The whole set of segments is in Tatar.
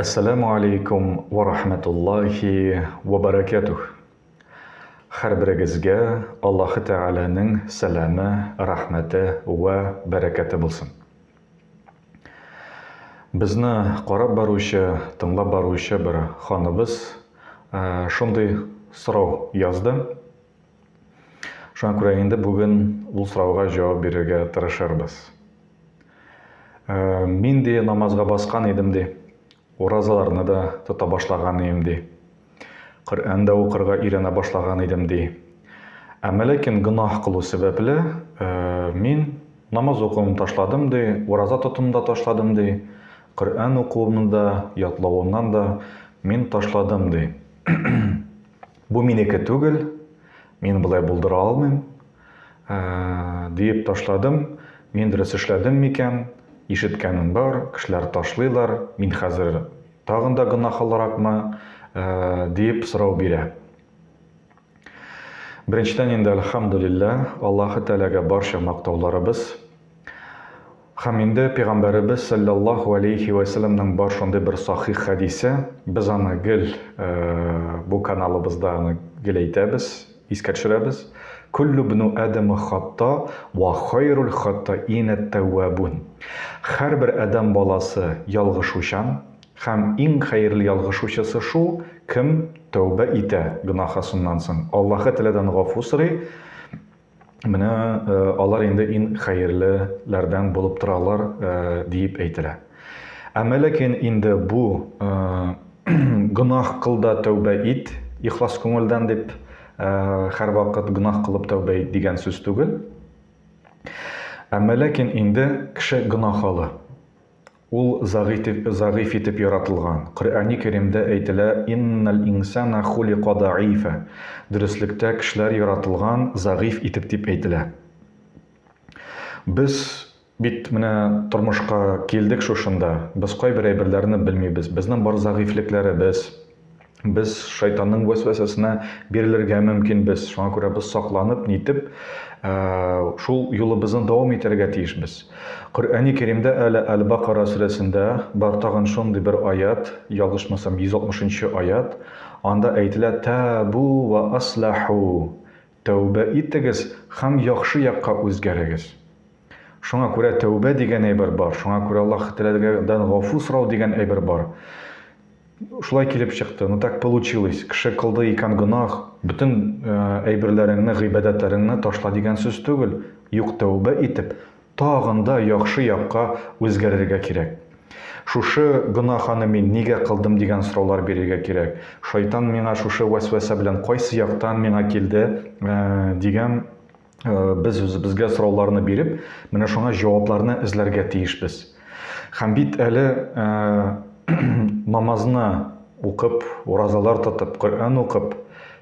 Әссәләмү алейкум вә рахмәтуллаһи вә бәрәкәтүһ. Һәрберегезгә Аллаһы Тәгаләнең сәламе, рәхмәте вә бәрәкәте булсын. Безне карап баручы, тыңлап баручы бер ханыбыз шундый сорау язды. Шуңа күрә инде бүген ул сорауга җавап бирергә тырышырбыз. Э, мин ди намазга баскан идем ди. Уразаларны да тота башлаган идем ди. Коръән дә укырга өйрәнә башлаган идем ди. Әмма ләкин гөнаһ кылу сәбәпле, э, мин намаз укуымны ташладым ди, ураза тотуымны да ташладым ди, Коръән укуымны да, ятлавымнан да мин ташладым ди. Бу минеке түгел, мин болай булдыра алмыйм, диеп ташладым. Мин дөрес эшләдем микән? Ишеткәнем бар, кешеләр ташлыйлар, мин хәзер тагын да гөнаһлыракмы, диеп сорау бирә. Беренчедән инде, әлхәмдүлилләһ, Аллаһы Тәгаләгә барча мактауларыбыз. Һәм инде Пәйгамбәребез салләллаһу алейһи вә сәлләмнең бар шундый бер сахих хәдисе, без аны гел бу каналыбызда аны гел әйтәбез, искә төшерәбез. Күллү бну Адама хатта ва хайрул хаттаина тәввабун. Һәрбер адәм баласы ялгышучан, һәм иң хәерле ялгышучысы шул, кем тәүбә итә гөнаһасыннан соң, Аллаһы Тәгаләдән гафу сорый, Менә э, алар инде иң хәерлеләрдән булып торалар э, диеп әйтелә. Әмма ләкин инде бу э, гөнаһ кыл да тәүбә ит, ихлас күңелдән дип һәрвакыт гөнаһ кылып тәүбә ит дигән сүз түгел. Әмма ләкин инде кеше гөнаһлы. Ул зәгыйф итеп яратылган. Коръәни Кәримдә әйтелә, Иннәл инсана хулика даифа. Дөреслектә кешеләр яратылган зәгыйф итеп дип әйтелә. Без бит менә тормышка килдек шушында. Без кайбер әйберләрне белмибез. Безнең бар зәгыйфьлекләребез. Без шайтанның вәсвәсәсенә бирелергә мөмкинбез. Шуңа күрә без сакланып, нитеп, э, шул юлыбызны дәвам итәргә тиешбез. Коръәни Кәримдә әле Әл-Бакара сүрәсендә бар тагын шундый бер аят, ялгышмасам, 160 нчы аят. Анда әйтелә: "Табу ва аслаху". Тәүбә итегез һәм яхшы якка үзгәрегез. Шуңа күрә тәүбә дигән әйбер бар, шуңа күрә Аллаһ Тәгаләдән гафу сорау дигән әйбер бар. Шулай килеп чыкты, ну так получилось. Кеше кылды икән гөнаһ, бөтен э, әйберләреңне, гыйбадәтләреңне ташла дигән сүз түгел. Юк, тәүбә итеп, тагын да яхшы якка үзгәрергә кирәк. Шушы гөнаһаны мин нигә кылдым дигән сораулар бирергә кирәк. Шайтан миңа шушы вәсвәсә белән кайсы яктан миңа килде э, дигән Э, без үзебезгә сорауларны биреп, менә шуңа җавапларны эзләргә тиешбез. Һәм бит әле э, намазны укып, уразалар тотып, Коръән укып,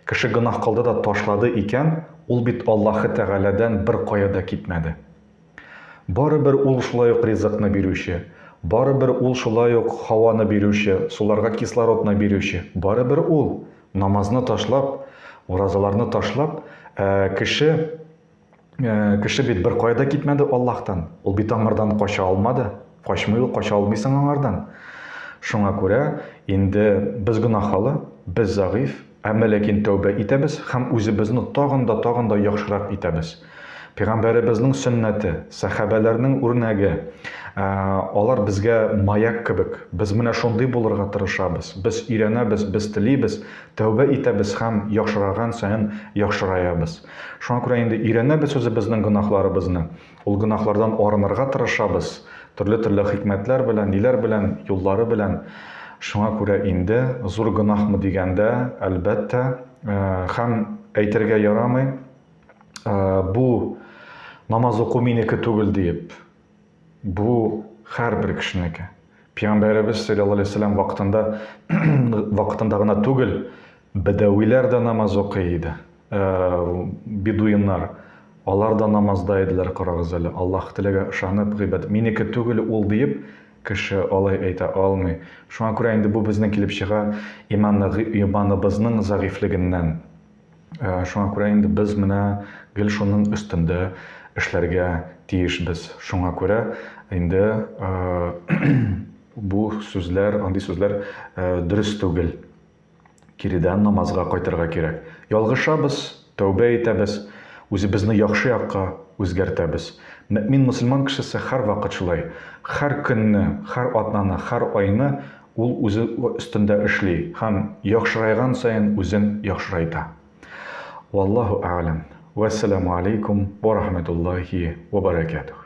кеше гөнаһ кылды да ташлады икән, ул бит Аллаһы Тәгаләдән бер кая да китмәде. Барыбер ул шулай ук ризыкны бирүче, барыбер ул шулай ук һаваны бирүче, суларга кислородны бирүче, барыбер ул. Намазны ташлап, уразаларны ташлап, э, кеше э, кеше бит бер кая да китмәде Аллаһтан. Ул бит аңардан кача алмады. Качмый ул, кача алмыйсың аңардан. Шуңа күрә инде без гөнаһлы, без зәгыйфь, әмма ләкин тәүбә итәбез һәм үзебезне тагын да тагын да яхшырак итәбез. Пәйгамбәребезнең сөннәте, сәхабәләрнең үрнәге, алар безгә маяк кебек. Без менә шундый булырга тырышабыз. Без өйрәнәбез, без телибез, тәүбә итәбез һәм яхшыраган саен яхшыраябыз. Шуңа күрә инде өйрәнәбез үзебезнең гөнаһларыбызны. Ул гөнаһлардан арынырга тырышабыз. Төрле-төрле хикмәтләр белән, ниләр белән, юллары белән. Шуңа күрә инде зур гөнаһмы дигәндә, әлбәттә, һәм әйтергә ярамый, бу намаз уку минеке түгел диеп, бу һәрбер кешенеке. Пәйгамбәребез саллаллаһу алейһи вәсәлләм вакытында вакытында гына түгел, бәдәвиләр дә намаз укый иде. Бедуиннар алар да намазда иделәр, карагыз әле. Аллаһ Тәгаләгә ышанып, гыйбадәт минеке түгел ул диеп, кеше алай әйтә алмый. Шуңа күрә инде бу безнең килеп чыга иманыбызның зәгыйфьлегеннән. Э, шуңа күрә инде без менә гел шуның өстендә эшләргә тиешбез. Шуңа күрә инде э, Бу сүзләр, андый сүзләр дөрес түгел. Киредән намазга кайтырга кирәк. Ялгышабыз, тәүбә итәбез, үзебезне яхшы якка үзгәртәбез. Мөэмин мөселман кешесе һәрвакыт шулай. Һәр көнне, һәр атнаны, һәр айны ул үзе өстендә эшли һәм яхшырайган саен үзен яхшырайта. Валлаһу әгъләм. Вәссәламү алейкум ва рахматуллахи ва баракатуһ.